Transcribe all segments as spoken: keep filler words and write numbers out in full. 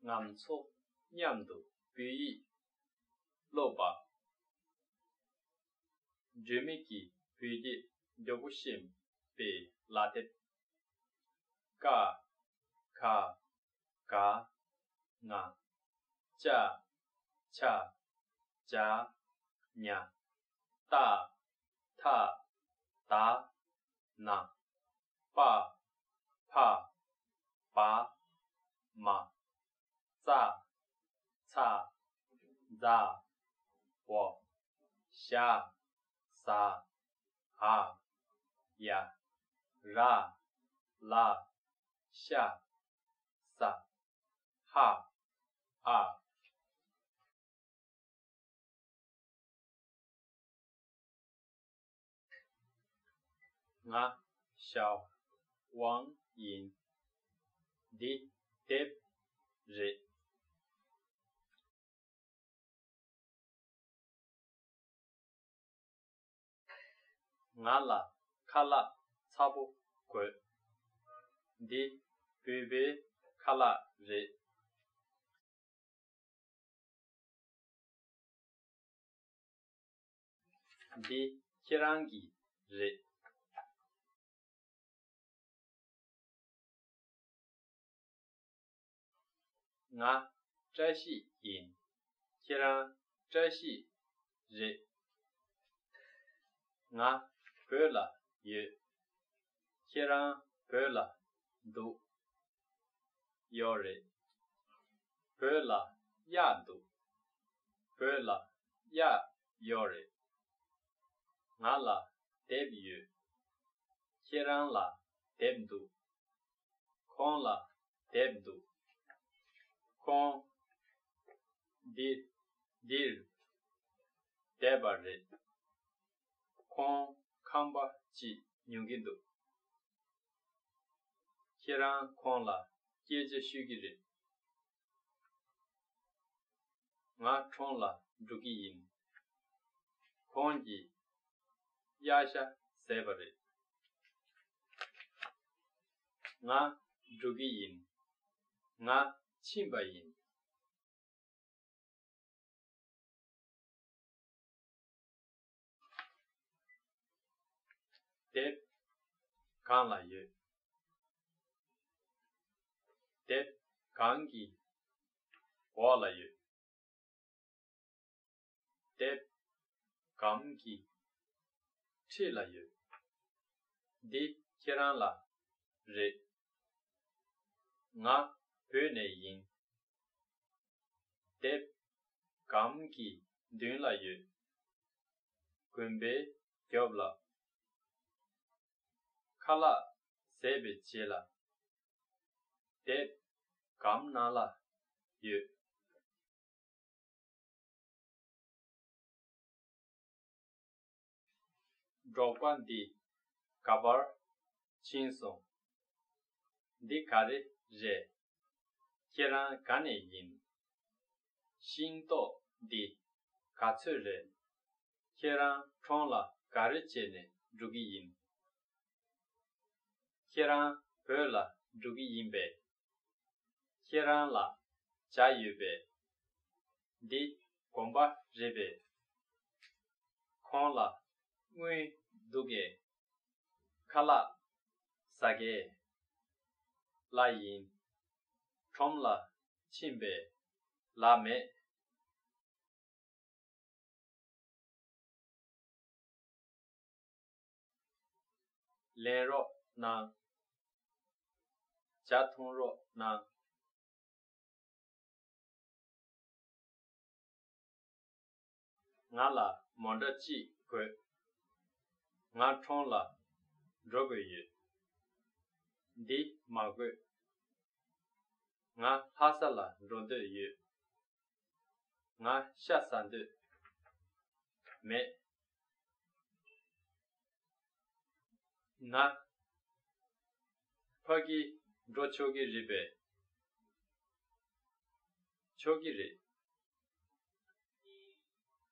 ང་ཚོ་མཉམ་དུ་བོད་ཡིག་སློབ་པ། སྒྲོལ་མ་གིས་བོད་སྐད་མགྱོགས་པོ་ཤེས་པའི་ལག་དེབ། ཀ། ཁ། ག། ང་། ཅ། ཆ། ཇ། ཉ། ཏ། ཐ། ད། ན། པ། ཕ། བ། མ། ཙ། ཚ། ཛ། ཝ། ཞ། ཟ། འ། ཡ། ར། ལ། ཤ། ས། ཧ། འ། ང་ཞའོ་ཝང་ཡིན། འདི་དེབ་རེད། ང་ལ་ཁ་ལག་ཚ་པོ་དགོས། འདི་བོད་པའི་ཁ་ལག་རེད། འདི་ཁྱེད་རང་གི་རེད། ང་བཀྲ་ཤིས་ཡིན། ཁྱེད་རང་བཀྲ་ཤིས་རེད། ང་བོད་ལ་ཡོད། ཁྱེད་རང་བོད་ལ་འདུག་ཡོད་རེད། བོད་ལ་གཡག་འདུག་བོད་ལ་གཡག་ཡོད་རེད། ང་ལ་དེབ་ཡོད། ཁྱེད་རང་ལ་དེབ་འདུག་ཁོང་ལ་དེབ་འདུག་ཁོང་འདི་འདིར་བསྡད་པ་རེད། ཁོང་ཁང་པ་ཅིག་ཉོ་གི་འདུག་ཁྱེད་རང་ཁོང་ལ་སྐད་ཆ་ཤོད་ཀྱི་རེད། ང་ཁྲོམ་ལ་འགྲོ་གི་ཡིན། ཁོང་གིས་གཡག་ཤ་བཟས་པ་རེད། ང་འགྲོ་གི་ཡིན། ང་ཕྱིན་པ་ཡིན། དེབ་གང་ལ་ཡོད། དེབ་གང་གི་འོག་ལ་ཡོད། དེབ་སྒམ་གྱི་འཁྲིས་ལ་ཡོད། འདི་ཁྱེད་རང་ལ་རེད། ང་བོད་ནས་ཡིན། དེབ་སྒམ་གྱི་མདུན་ལ་ཡོད། དགོན་པའི་རྒྱབ་ལ། ཁ་ལག་བཟས་པའི་རྗེས་ལ། དེབ་སྒམ་ནང་ལ་ཡོད། འབྲོག་པ་འདི་ག་པར་ཕྱིན་སོང་། འདི་ག་རེ་རེད། ཁྱེད་རང་ག་ནས་ཡིན། ཤིང་ཏོག་འདི་ག་ཚོད་རེད། ཁྱེད་རང་ཁྲོམ་ལ་ག་རེ་བྱས་ནས་འགྲོ་གི་ཡིན། ཁྱེད་རང་བོད་ལ་འགྲོ་གི་ཡིན་པས། ཁྱེད་རང་ལ་ཇ་ཡོད་པས། འདི་དགོན་པ་རེད་པས། ཁོང་ལ་དངུལ་འདུག་གས། ཁ་ལག་ཟ་གས། ལ་ཡིན། ཁྲོམ་ལ་ཕྱིན་པས་ལ་མེད། ལེན་རོགས་གནང་། ཇ་འཐུང་རོགས་གནང་། ང་ལ་མོ་ཊ་གཅིག་དགོས། ང་ཁྲོམ་ལ་འགྲོ་དགོས་ཡོད། འདི་མ་དགོས། ང་ལྷ་ས་ལ་འགྲོ་འདོད་ཡོད། ང་ཤ་ཟ་འདོད་མེད། ང་ཕ་གི་འགྲོ་ཆོག་གི་རེད་པས། ཆོག་གི་རེད།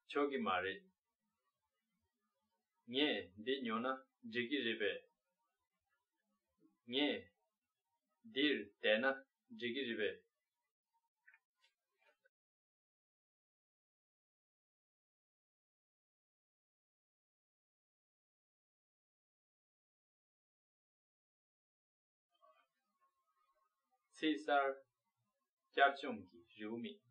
ཆོག་གི་མ་རེད། ངས་འདི་ཉོ་ན་འགྲིག་གི་རེད་པས། ངས་འདིར་བསྡད་ན་འགྲིག་གི་རེད་པས། ཚེས་གསར། བསྐྱར་སྦྱོང་གི་རེའུ་མིག་